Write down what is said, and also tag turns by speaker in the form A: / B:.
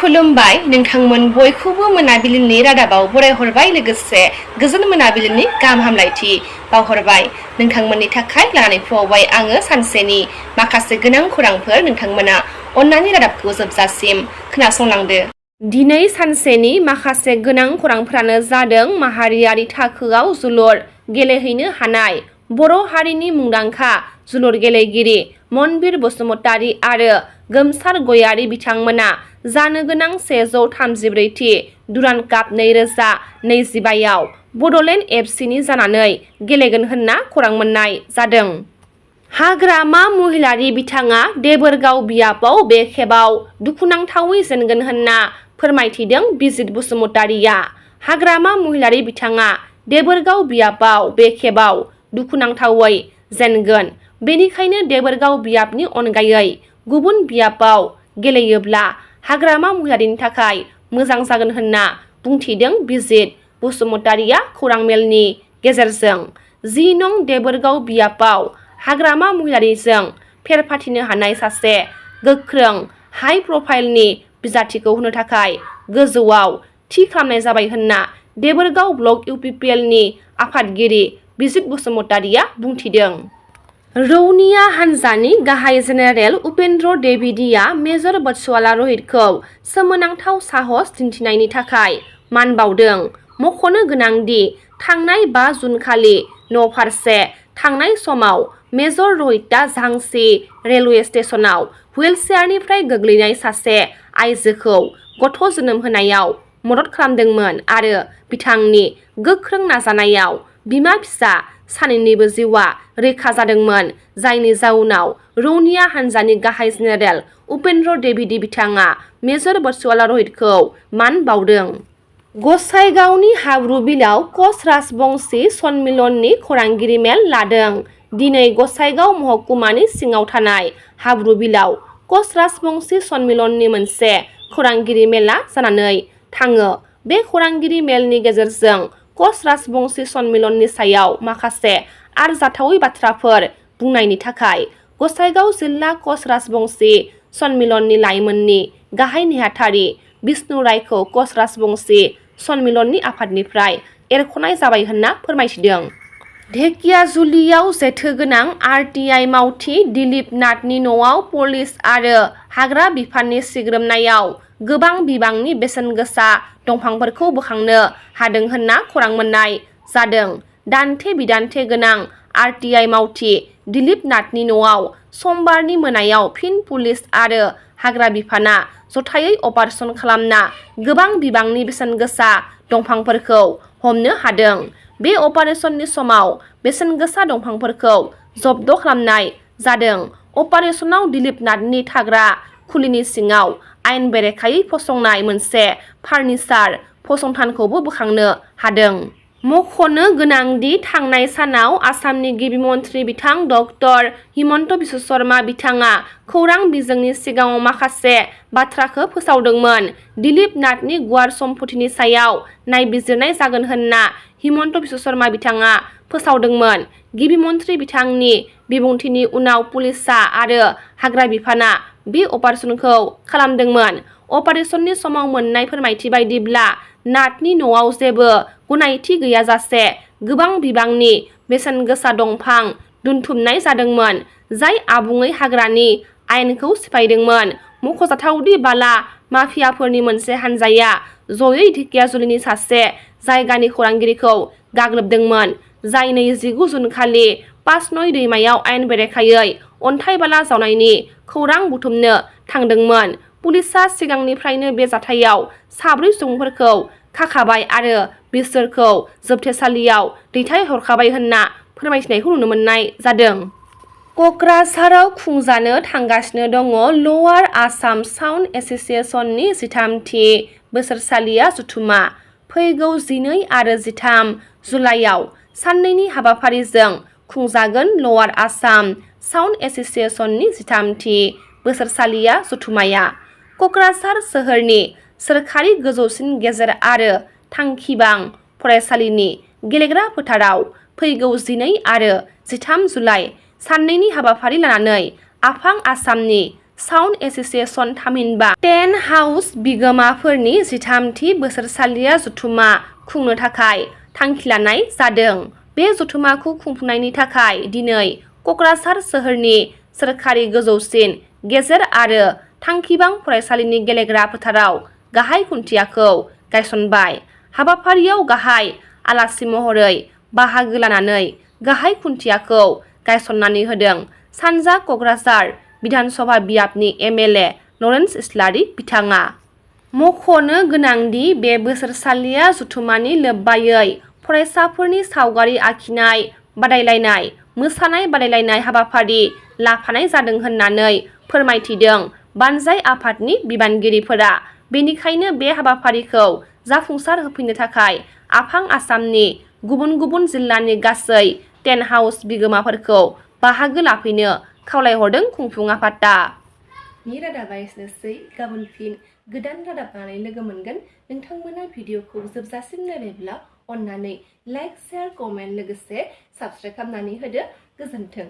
A: खुलुमबाय नोंथांमोन बयखौबो मोनाबिलिनि रादाबाव बरायहरबाय लोगोसे गोजोन मोनाबिलिनि गाहाम हामलायथि बावहरबाय नोंथांमोननि थाखाय लानानै फैबाय आङो सानसेनि माखासे गोनां खौरांफोर नोंथांमोना अन्नानै रादाबखौ जोबजासिम खोनासंलांदो। दिनै सानसेनि माखासे गोनां खौरांफोरानो जादों माहारियारि थाखोआव जोलुर गेलेहैनो हानाय बर' हारिनि मुंदांखा जोलुर गेलेगिरि मनबिर बसुमतारी आरो गोमसार गयारी बिथांमोना जानो गोनां 134थि दुरान्ड काप 2025आव बड'लेण्ड एफसिनि जानानै गेलेगोन होनना खौरां मोननाय जादों। हाग्रामा महिलारि बिथाङा देबोरगाव बियाबाव बे खेबाव दुखुनांथावै जेनगोन होनना फोरमायथिदों बिजित बसुमतारीया। हाग्रामा महिलारि बिथाङा देबोरगाव बियाबाव बे खेबाव दुखुनांथावै जेनगोन, बेनिखायनो देबोरगाव बियाबनि अनगायै गुबुन बियाबाव गेलेयोब्ला हाग्रामा महिलारिनि थाखाय मोजां जागोन होनना बुंथिदों बिजित बसुमतारीया खौरां मेलनि गेजेरजों। 10 नं देबोरगाव बियाबाव हाग्रामा महिलारिजों फेर फाथिनो हानाय सासे गोख्रों हाइ प्रफाइलनि बिजाथिखौ होनो थाखाय गोजौआव थि खालामनाय जाबाय होनना देबोरगाव ब्लक इउपिपिएलनि आफादगिरि बिजित बसुमतारीया बुंथिदों। रौनिया हान्जानि गाहाय जेनेरेल उपेन्द्र द्विवेदीआ मेजर बत्सवाला रहितखौ सोमोनांथाव साहस दिन्थिनायनि थाखाय मान बावदों। मख'नो गोनांदि थांनाय 5 जुन खालि न'फारसे थांनाय समाव मेजर रहितआ झांसि रेलवे स्टेशनाव हुइलचेयारनिफ्राय गोग्लैनाय सासे आइजोखौ गथ' जोनोम होनायाव मदद खालामदोंमोन आरो बिथांनि गोख्रों नाजानायाव बिमा फिसा सानैनिबो जिउआ रैखा जादोंमोन, जायनि जाउनाव रौनिया हान्जानि गाहाय जेनेरेल उपेन्द्र द्विवेदी बिथाङा मेजर बत्सवाला रहितखौ मान बावदों। गसाइगावनि हाब्रुबिलाव कच राजबंशी सन्मिलननि खौरांगिरि मेल लादों। दिनै गसाइगाव महकुमानि सिङाव थानाय हाब्रुबिलाव कच राजबंशी सन्मिलननि मोनसे खौरांगिरि मेला जानानै थाङो। बे खौरांगिरि मेलनि गेजेरजों कच राजबंशी सन्मिलननि सायाव माखासे आरजाथावै बाथ्राफोर बुंनायनि थाखाय गसाइगाव जिल्ला कच राजबंशी सन्मिलननि लाइमोननि गाहाय नेहाथारि बिष्णु रायखौ कच राजबंशी सन्मिलननि आफादनिफ्राय एरख'नाय जाबाय होनना फोरमायथिदों। धेकियाजुलियाव जेथोगोनां आरटिआइ मावथि दिलीप नाथनि न'आव पुलिस आरो हाग्रा बिफाननि सिग्रोमनायाव गोबां बिबांनि बेसेन गोसा दंफांफोरखौ बोखांनो हादों होनना खौरां मोननाय जादों। दान्थे बिदान्थे गोनां आरटिआइ मावथि दिलीप नाथनि न'आव समबारनि मोनायाव फिन पुलिस आरो हाग्रा बिफाना जथायै अपारेसन खालामना गोबां बिबांनि बेसेन गोसा दंफांफोरखौ हमनो हादों। बे अपारेसननि समाव बेसेन गोसा दंफांफोरखौ जब्द खालामनाय जादों। अपारेसनाव दिलीप नाथनि थाग्रा खुलिनि सिङाव आयेन बेरेखायै फसंनाय मोनसे फार्निचार फसंथानखौबो बोखांनो हादों। मख'नो गोनांदि थांनाय सानाव आसामनि गिबि मन्थ्रि बिथां डक्टर हिमन्त बिश्व शर्मा बिथाङा खौरां बिजोंनि सिगाङाव माखासे बाथ्राखौ फोसावदोंमोन। दिलीप नाथनि गुवार सम्पथिनि सायाव नायबिजिरनाय जागोन होनना हिमन्त बिश्व शर्मा बिथाङा फोसावदोंमोन। गिबि मन्थ्रि बिथांनि बिबुंथिनि उनाव पुलिसआ आरो हाग्रा बिफाना बे अपारेसनखौ खालामदोंमोन। अपारेसननि समाव मोननाय फोरमायथि बायदिब्ला नाथनि न'आव जेबो गनायथि गैयाजासे गोबां बिबांनि बेसेन गोसा दंफां दोनथुमनाय जादोंमोन, जाय आबुङै हाग्रानि आयेनखौ सिफायदोंमोन। मख'जाथावदि बाला माफियाफोरनि मोनसे हानजाया जयै धेकियाजुलिनि सासे जायगानि खौरांगिरिखौ गाग्लोबदोंमोन, जाय 29 जुन खालि पाचनय दैमायाव आयेन बेरेखायै अन्थाइ बाला जावनायनि खौरां बुथुमनो थांदोंमोन। पुलिसआ सिगांनिफ्रायनो बे जाथायाव 4 सुबुंफोरखौ खाखाबाय आरो बिसोरखौ जोबथेसालियाव दैथायहरखाबाय होनना फोरमायथिनायखौ नुनो मोननाय जादों। क'क्राझाराव खुंजानो थांगासिनो दङ लवार आसाम साउन्ड एस'सिएशननि 13थि बोसोरसालिया जथुमा। फैगौ 12 आरो 13 जुलाइआव साननैनि हाबाफारिजों खुंजागोन लवार आसाम साउन्ड एस'सिएशननि 13थि बोसोरसालिया जथुमाया क'क्राझार सोहोरनि सोरखारि गोजौसिन गेजेर आरो थांखिबां फरायसालिनि गेलेग्रा फोथाराव फैगौ 12 आरो 13 जुलाइ साननैनि हाबाफारि लानानै आफां आसामनि साउन्ड एसोसिएशन थामहिनबा टेन्ट हाउस बिगोमाफोरनि 13थि बोसोरसालिया जथुमा खुंनो थाखाय थांखि लानाय जादों। बे जथुमाखौ खुंफुंनायनि थाखाय दिनै क'क्राझार सोहोरनि सोरखारि गोजौसिन गेजेर आरो थांखिबां फरायसालिनि गेलेग्रा फोथाराव गाहाय खुन्थियाखौ गायसनबाय। हाबाफारियाव गाहाय आलासि महरै बाहागो लानानै गाहाय खुन्थियाखौ गायसननानै होदों सानजा क'क्राझार बिधानसभा बियाबनि एमएलए लरेन्स इस्लारि बिथाङा। मख'नो गोनांदि बे बोसोरसालिया जथुमानि लोब्बायै फरायसाफोरनि सावगारि आखिनाय बादायलायनाय, मोसानाय बादायलायनाय हाबाफारि लाफानाय जादों होननानै फोरमायथिदों बानजाय आफादनि बिबानगिरिफोरा। बेनिखायनो बे हाबाफारिखौ जाफुंसार होफैनो थाखाय आफां आसामनि गुबुन गुबुन जिल्लानि गासै टेन्ट हाउस बिगोमाफोरखौ बाहागो लाफैनो खावलायहरदों खुंफुं आफादा। नि रादाबा एसेनोसै। गाबोन फिन गोदान रादाब लानानै लोगो मोनगोन। नोंथांमोना भिडिअखौ जोबजासिम नायबायब्ला अन्नानै लाइक, शेयार, कमेन्ट लोगोसे साबस्क्राइब खालामनानै होदो। गोजोन्थों।